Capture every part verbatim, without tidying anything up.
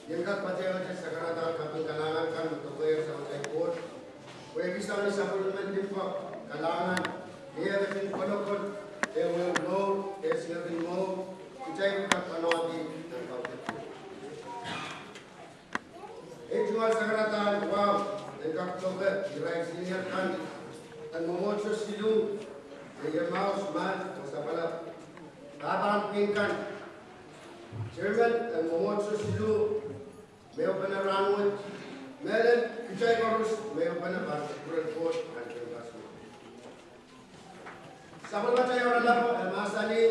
I en kak patehngete sakaradahn kaping kalahngan kan me dokedoke sang atail Koht. Pwehki sang ni sapwellimen limpoak, kalahngan, ni eh ketin kolokol, eh wehi mour, eh singekin mour, kitail pil kak panohdi nan kaudok. Ei tungoal sakaradahn wahu en kak doke irail senior kan en mwomwohdiso siluh, me Emmaus Mwan oh sapwala pahpahn pwihn kan. Chairman en mwomwohdiso siluh, me ehupene rahnwet, mehlel kitail koaros me ehupene pahn kupwuren Koht nan campus. Sapwellimatail Oaralap e mahsanih,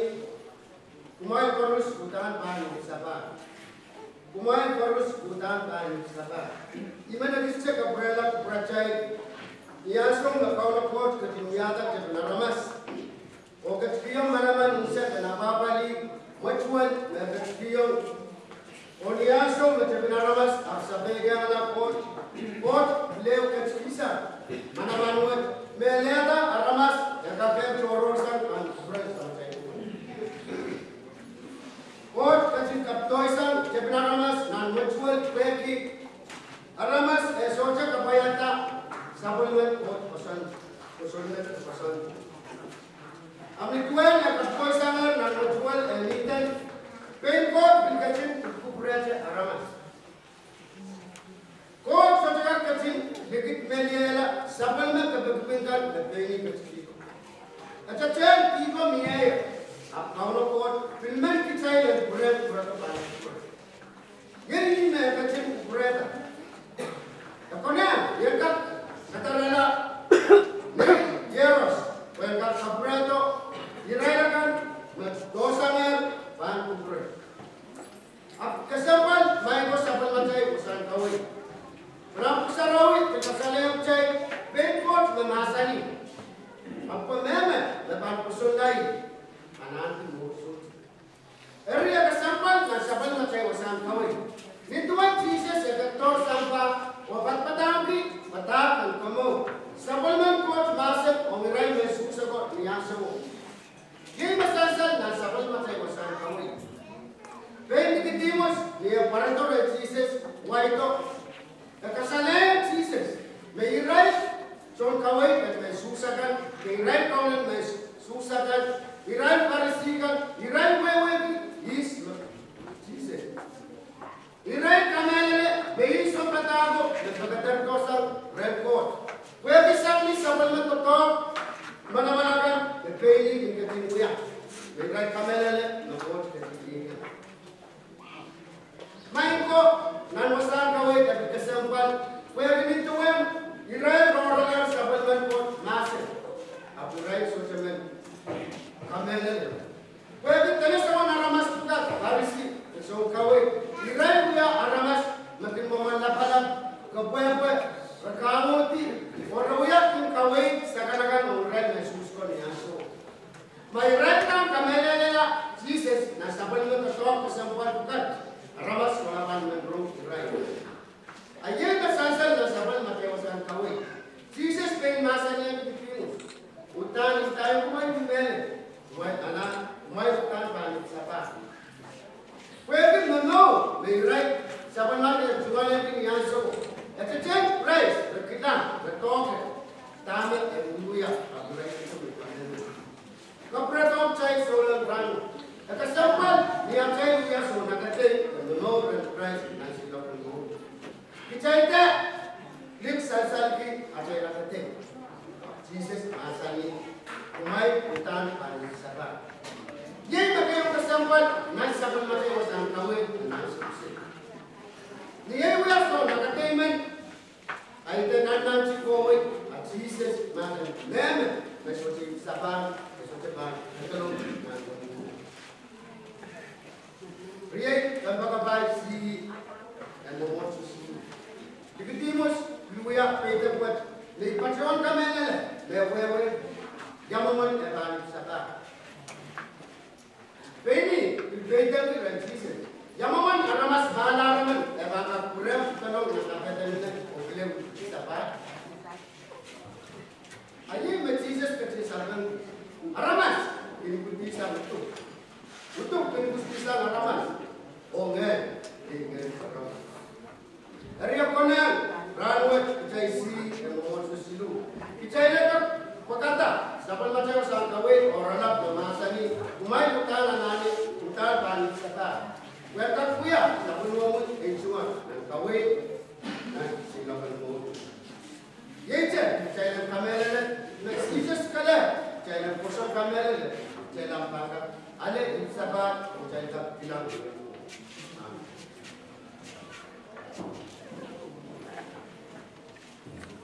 kumwail koaros uhdahn pahn ipwsapahl. Kumwail koaros uhdahn pahn ipwsapahl. I men ekiste kapwurehla kupwuratail ni ansou me Kauno Koht ketin wiahda tepin aramas oh ketikihong manaman unsek en apwahpwalih mwetuwel me ketikihong. Oh ni ansou me tepin aramas ahpw sapeikihala Koht, Koht pil ehu ketikihsang manaman wet me lelehda aramas e kakehr tohrohrsang nan kupwuren Samatail Koht. Koht ketin kapidoisang tepin aramas nan mwetuwel pwehki aramas e sohte kapwaiada sapwellimen Koht pwoson, pwoson me pwoson. Ahpw ni duwen e kapidoisangehr nan mwetuwel e nihten, pein Koht pil ketin kupwurehte aramas. Koht sohte kak ketin likidmeliehla sapwellime kepikipik kan me pein ih ketikihdo. E tetehn dihpo mie, ahpw Kauno Koht pil men kitail en pwurehng kupwurehdo pahn kupwure. Iei ih me e ketin kupwurehda. E konehng, I en kak kadarala nei Iehros pwe en kak kapwurehdo irail akan me dohsangehr pahn kupwure. Ahpw kesempwal maing ko sapwellimatail wasahn kaweid. Nan pwuhk sarawi e kasalehiong kitail pein Koht me mahsanih, ahpw pwe mehmen me pahn pwosonla ih, anahne mour soutuk. Eri e kesempwal nan sapwellimatail wasahn kaweid. Ni duwen Sises e ketidohr sampah oh padapadahngki padahk en komour, sapwellimen Koht mahsen ong irail me suhsoko ni ansouo. Iei me sansal nan sapwellimatail wasahn kaweid. Pein Nikodimus ni e pwarodo rehn Sises waido, e kasalehiong Sises me irail tohn kaweid me suhs akan, me irail kaunen me suhs akan, irail Parisi kan, irail wehwehki ihs me Sises. Irail kamehlele me ih sounpadahko me pekederdohsang rehn Koht. Pwehki sang ni sapwellime doadoahk manaman akan me pein ih kin ketin wia, me irail kamehlele me Koht ketin wia. Maing ko, nan wasahn kaweid e kesempwal pwehki ni duwen irail rongorong sapwellimen Koht mahsen, ahpw irail sohte men kamehlele. Pwehki dene soangen aramas pwukat, Parisi, soun kaweid, irail wia aramas me kin mwomwen lapalap, kepwehpwe, re kaunopada, oh re wia kin kaweid sakanakan ong irail me suhs ko ni ansouo. Ma irail pahn kamehlelehla Sises nan sapwellime doadoahk kesempwal pwukat, aramas sohte men rong irail. A iei me sansal nan sapwellimatail wasahn kaweid. Sises pein mahsanihong Nikodimus, uhdahn I ndaiong kumwail mehlel, kumwail anahne, kumwail uhdahn pahn ipwsapahl. Pwehki me momour me irail sapwellimatail tungoalehki ni ansouo, e tetehn Krais, re kilang, re doahke dahme e wiewia, ahpw irail sohte men kamehlele. Kapwuredo kitail souleng rahnwet. E kesempwal ni atail wia sounakadei en momour rehn Krais nan siloak en mour. Kitail de lik sansalki atail akadei. Sises mahsanih, kumwail uhdahn pahn ipwsapahl. Iei me keieu kesempwal nan sapwellimatail wasahn kaweid nan Sises. Ni ei wia sounakadei men, a ih de nan nantihong wet, a Sises mahsanih, mehmen me sohte ipwsapahl, me sohte pahn ketilong nan. Riei kompoakepahi, en mwomwohdiso. Nikodimus pil wia peidek wet, me I patohwan kamehlele, me wehwe, ia mwomwen e pahn ipwsapahl. Pein ih pil peidek rehn Sises, ia mwomwen aramas mahlahro men e pahn kak pwurehng pwuhk en nan kapehden en oh pil ipwsapahl. A iei me Sises ketin sapeng, aramas kin ipwidi sang uduk. Uduk kin ipwidi sang aramas. Oh ngehi, ngehi, ngehi aramas. Isi, e mwomwohdiso siluh. Kitail en kak pwekada sapwellimatail sang kaweid oh oaralap me mahsanih, kumwail uhdahn anahne, uhdahn pahn ipwsada. Pwe e kak wia sapwellimomwi ei tungoal nan kaweid, nan seiloak en mour. Iei ihte kitail en kamehlele me Sises kalelapak, kitail en pwoson kamehlele, kitail ahpw pahn kak ale ipwsapahl, kitail kak kilang.